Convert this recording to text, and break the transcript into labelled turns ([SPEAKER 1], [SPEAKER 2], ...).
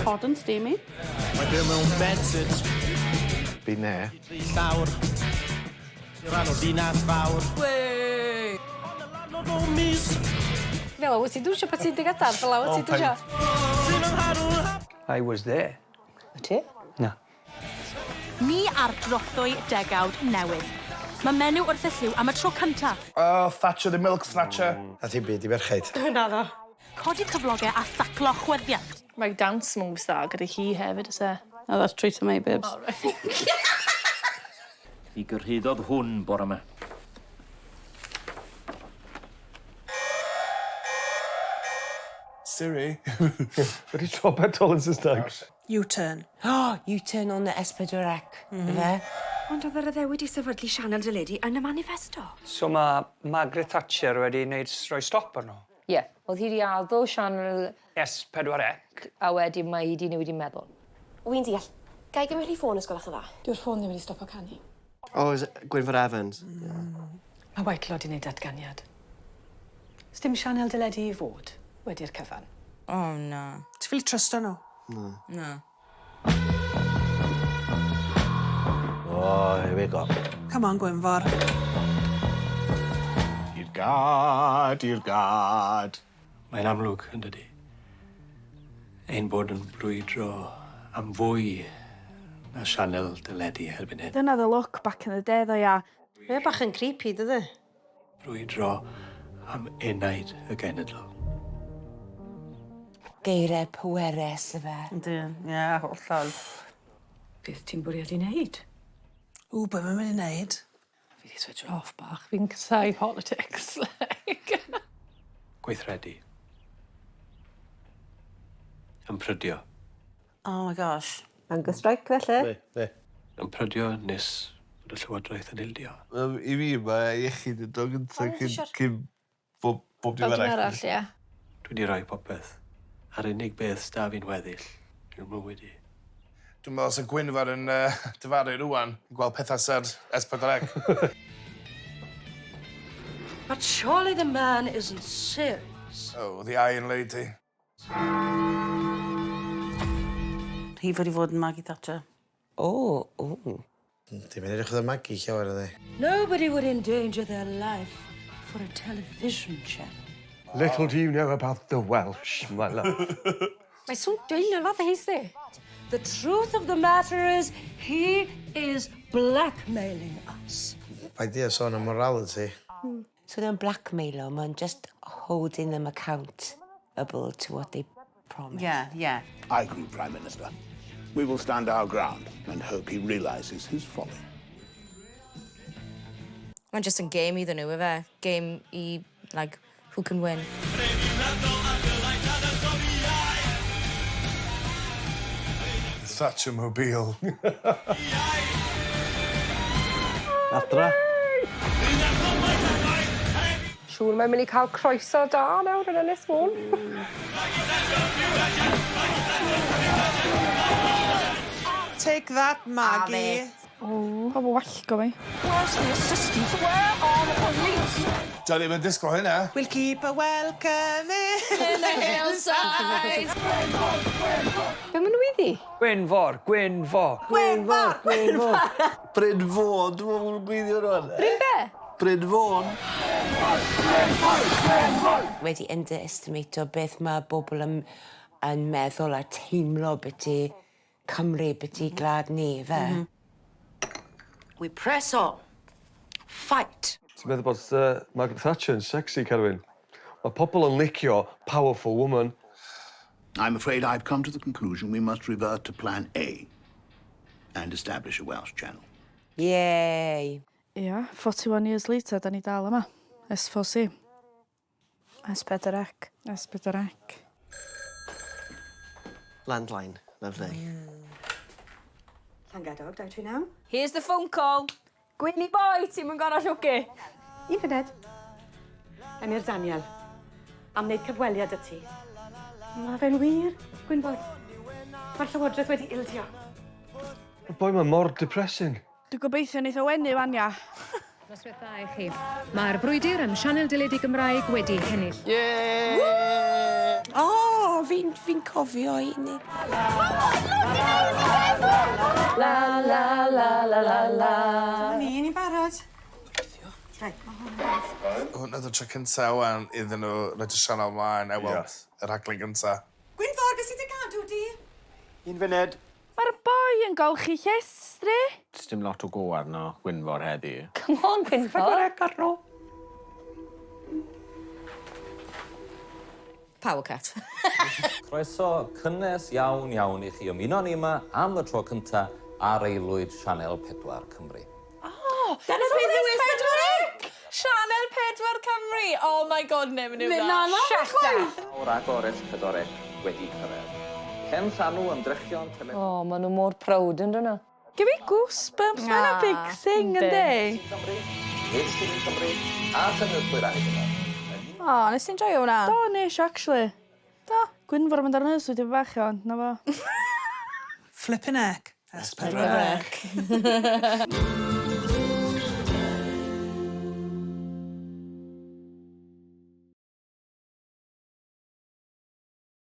[SPEAKER 1] Hot and steamy.
[SPEAKER 2] Mae byw mewn bedsit.
[SPEAKER 3] Been there.
[SPEAKER 2] Tri llawr. Rhan o'r ddinas fawr.
[SPEAKER 4] Wey!
[SPEAKER 2] Ond y landlord bob mis.
[SPEAKER 4] Fel 'a wyt ti'n dwsio pan ti'n dy gadar, fel 'a wyt ti'n dwsio.
[SPEAKER 2] Sy'n yng
[SPEAKER 5] I was there.
[SPEAKER 6] Wyt ti?
[SPEAKER 5] Na.
[SPEAKER 7] Ni ar drothwy degawd newydd. Mae menyw wrth y llyw am y tro cyntaf.
[SPEAKER 8] Oh, Thatcher the milk snatcher.
[SPEAKER 3] Nath hi byd i ferchaid.
[SPEAKER 4] Naddo.
[SPEAKER 7] Codi cyflogau a thaclo chwyddiant.
[SPEAKER 9] Mae dance moves dda gyda hi hefyd, oes e?
[SPEAKER 1] Oh, that's true to me, babes.
[SPEAKER 9] Oh, right.
[SPEAKER 10] Mi gyrhaeddodd hwn bore 'ma.
[SPEAKER 8] Siri.
[SPEAKER 11] Wedi tro petrol yn Saesneg.
[SPEAKER 12] U-turn.
[SPEAKER 6] Oh, U-turn on the S4C, mm. Ife?
[SPEAKER 12] Ond oedd yr addewid i sefydlu sianel deledu yn y manifesto.
[SPEAKER 5] So mae Margaret Thatcher wedi wneud rhoi stop arno.
[SPEAKER 6] Ie, yeah. Oedd hi wedi addo sianel
[SPEAKER 5] S4C.
[SPEAKER 6] A wedyn mae hi wedi newid i meddwl.
[SPEAKER 12] Wy'n deall. Ga i gymryd rhif ffôn os gwelwch yn dda? Dyw'r ffôn ddim wedi stopo canu.
[SPEAKER 13] Oh, is it Gwynfor Evans?
[SPEAKER 12] Mm. Mae Whitelaw wedi wneud datganiad. Sdim sianel deledu i fod wedi'r cyfan.
[SPEAKER 4] Oh, na.
[SPEAKER 12] Ti ffili trysto nhw?
[SPEAKER 13] Na.
[SPEAKER 4] Na.
[SPEAKER 3] Oh, here we go.
[SPEAKER 12] Come on, Gwynfor.
[SPEAKER 8] I'r gad, i'r gad.
[SPEAKER 5] Mae'n amlwg, yn dydi, ein bod yn brwydro am fwy na sianel deledu erbyn hyn.
[SPEAKER 9] Dyna the look back in the day ddo, ia.
[SPEAKER 4] Mae o bach yn creepy, dydy?
[SPEAKER 5] Brwydro am enaid y genedl.
[SPEAKER 6] Geiriau pwerus, ife?
[SPEAKER 1] Yndi, ie, hollol.
[SPEAKER 12] Beth ti'n bwriadu wneud? Ww, be mae'n mynd i wneud?
[SPEAKER 9] Fi 'di switch off bach. Fi'n casau politics. Like.
[SPEAKER 5] Gweithredu. Ymprydio.
[SPEAKER 1] Oh my gosh.
[SPEAKER 6] Hunger strike, felly?
[SPEAKER 3] Be? Be?
[SPEAKER 5] Ymprydio nes bod y Llywodraeth yn ildio.
[SPEAKER 8] I fi, mae iechyd yn dod gyntaf cyn, cyn bob, bob dim
[SPEAKER 9] Bob dim
[SPEAKER 8] arall.
[SPEAKER 9] arall, ie.
[SPEAKER 5] Dwi wedi rhoi popeth. A'r unig beth sda fi'n weddill yw'r mywyd i.
[SPEAKER 8] Dwi'n meddwl sa Gwynfor yn dyfaru rwan, yn gweld pethau sy'r S4C.
[SPEAKER 12] But surely the man isn't serious.
[SPEAKER 8] Oh, the Iron Lady.
[SPEAKER 1] Hi fod i fod yn Maggie Thatcher.
[SPEAKER 6] O, o.
[SPEAKER 3] Dim yn edrych oedd Maggie llawer ydi.
[SPEAKER 12] Nobody would endanger their life for a television channel.
[SPEAKER 11] Little do you know about the Welsh, my love.
[SPEAKER 4] Mae swn deimlo fath o heisi.
[SPEAKER 12] The truth of the matter is, he is blackmailing us.
[SPEAKER 3] Paid di a sôn am morality.
[SPEAKER 6] So they're blackmailo, mae'n just holding them accountable to what they promised.
[SPEAKER 1] Ie, ie.
[SPEAKER 8] I agree, Prime Minister. We will stand our ground and hope he realises his folly.
[SPEAKER 4] Mae'n just yn game iddyn nhw, ife? Game i, like, who can win.
[SPEAKER 8] Thatcher Mobile.
[SPEAKER 13] Adra.
[SPEAKER 4] Siŵr mae'n mynd i cael croeso da nawr yn Ynys Môn.
[SPEAKER 12] Take that, Maggie.
[SPEAKER 9] O, pobl wallgo fi.
[SPEAKER 12] Where's the assistance? Where are the police?
[SPEAKER 8] Dio ddim yn disgwyl hynna.
[SPEAKER 12] We'll keep a welcoming in the hillside.
[SPEAKER 4] Be maen nhw iddi?
[SPEAKER 5] Gwynfor, Gwynfor.
[SPEAKER 12] Gwynfor, Gwynfor.
[SPEAKER 13] Bryn Fôn, dwi'n meddwl bod gweithio rwan.
[SPEAKER 4] Bryn be?
[SPEAKER 13] Bryn Fôn.
[SPEAKER 6] Wedi underestimato beth mae bobl yn, yn meddwl a teimlo byti Cymru, byti gwlad ni, fe.
[SPEAKER 12] We press on. Fight.
[SPEAKER 11] Ti'n meddwl bod Margaret Thatcher yn sexy, Carwyn? Mae pobl yn licio powerful woman.
[SPEAKER 8] I'm afraid I've come to the conclusion we must revert to Plan A and establish a Welsh channel.
[SPEAKER 6] Yay!
[SPEAKER 9] Ia, 41 years later, da ni dal yma. S4C.
[SPEAKER 12] S4C.
[SPEAKER 9] S4C.
[SPEAKER 13] Landline, lovely.
[SPEAKER 12] Llangadog, 239.
[SPEAKER 4] Here's the phone call. Gwynny boy, ti'n mynd gorau llwgu.
[SPEAKER 12] Un funud. Emyr Daniel, am wneud cyfweliad y ti. Mae fe'n wir, Gwynfor. Mae'r Llywodraeth wedi ildio.
[SPEAKER 11] Y boi ma mor depressing.
[SPEAKER 9] Dwi'n gobeithio neith o wenu wan, ia.
[SPEAKER 7] Noswaith dda i chi. Mae'r brwydr am sianel deledu Gymraeg wedi hennill.
[SPEAKER 13] Yeah!
[SPEAKER 12] O, fi'n fi
[SPEAKER 6] cofio i ni.
[SPEAKER 9] La la la la la la.
[SPEAKER 12] Dyma ni, ni'n barod. Reit, ma' hwn yn beth.
[SPEAKER 14] Hwn oedd y tro cynta wan iddyn nhw roid y sianel mlaen a weld y rhaglen gynta.
[SPEAKER 12] Gwynfor, beth sydd 'dy gadw di?
[SPEAKER 13] Un funud.
[SPEAKER 9] Mae'r boi yn golchi llestri.
[SPEAKER 2] Dim lot o go arno Gwynfor heddi.
[SPEAKER 4] Come on, Gwynfor.
[SPEAKER 6] arno.
[SPEAKER 4] Power cut.
[SPEAKER 10] Croeso cynnes iawn iawn i chi ymuno ni yma am y tro cynta ar aelwyd Sianel 4 Cymru.
[SPEAKER 9] Oh, Dyna beth yw S4C! Sianel 4 Cymru! Oh my god, never knew that.
[SPEAKER 1] Na, na,
[SPEAKER 9] Shut up!
[SPEAKER 10] Awr agor S4C wedi cyrraedd. Pen llanw ymdrechion teledu.
[SPEAKER 4] Oh, maen nhw mor proud yn dyn nhw.
[SPEAKER 9] Give me goosebumps, mae'n a big thing, yndi?
[SPEAKER 10] Cymru, HTV Cymru a chynhyrchwyr annibynnol.
[SPEAKER 9] O, nes i'n joio hwnna. Do, nes, actually. Do. Gwynfor yn mynd ar nys wedi bach iawn, na fo.
[SPEAKER 13] Flippin' heck.
[SPEAKER 1] S4C.